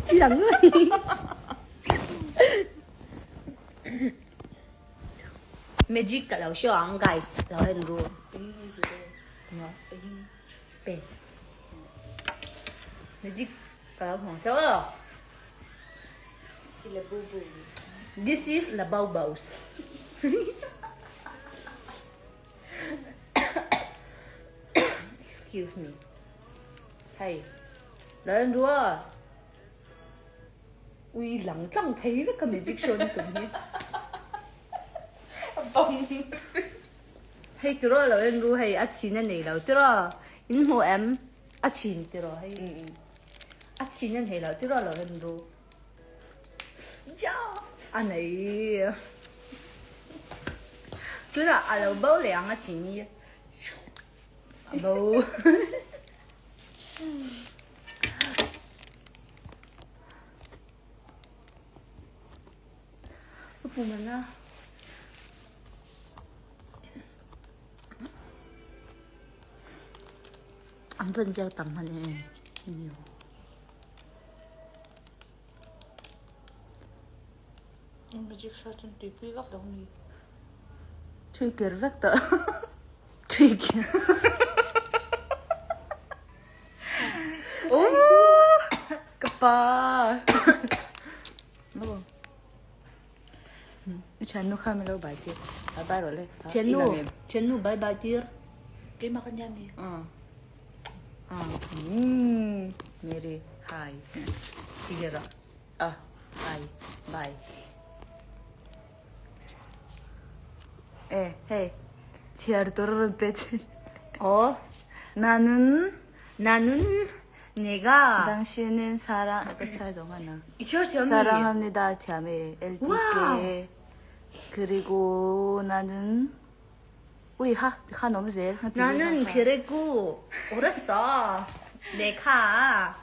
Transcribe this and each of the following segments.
Chi dang Magic ka lo show ang guys lo en ru. Pe. Magic ka lo hmang chauh lo. This is Labaubos. Excuse me. Hei. Lo en ru a. Ui lang tlang thei vek ka magic show ni tum hi. Hei tiraw lo en ru hei a chhin a nei lo tiraw. In hmu em? A chhin tiraw hei. A chhin a nei lo tiraw lo en ru. Ya! A nei. Tunah a lo bo leh ang a chhin hi. A bo. Ka pum a na. An van ziak tam hman em em. Magic show chuan tuipui vak lo ni. Thui ker vek tawh. Thui ker. Oh! Ka pa. I thiannu kha mi lo bai tir. Bye bye rawh le. Thiannu, thiannu bye bye tir. Keimah ka nia mi. Mary, hi. Ti rawh. Ah, hi. Bye. Eh, hey. Chhiar tur rawn pe chin. Aw. Nanun. Nanun nega. Dangshinin sara ka chhiar zawng a na. I chhiar thiam mi. 사랑합니다 thiam e LDK 그리고 나는 ui ha tikhan awm zel 나는 그리고 울었어. 내가.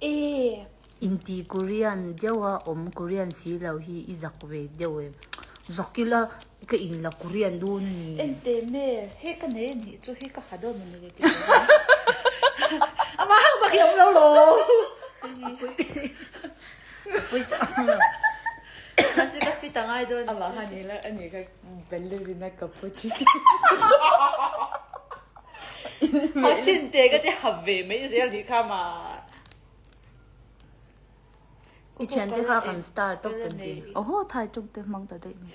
E. Inti Korean deuha awm Korean si lo hi i zak ve deuh em? Zak ila ka in la Korean dawn a ni. Ente me he ka nei anih chu he ka ha dawn a ni ke Amah hang bak hi awm lo lo. Pui chang lo. Mahse ka fit a ngai dawn. Amah kha ni la ani ka ballerina cappuccino. A thin te ka ti hap ve mai zel nih kha ma. I thian te kha kan star tawp kan ti. Oho thai tung te hmang ta daih mai.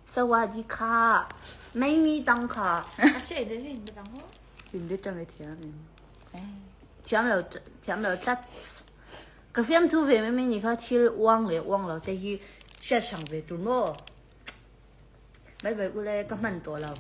Sawadi kha mai mi tang kha. A se de rin dang ho. Hindi tang i thiam em. Thiam lo thiam lo tlat. Ka fiam thu ve mai mai ni kha thil uang leh uang lo te hi hriat hrang ve tur maw. Bye bye ule ka hman tawh lo.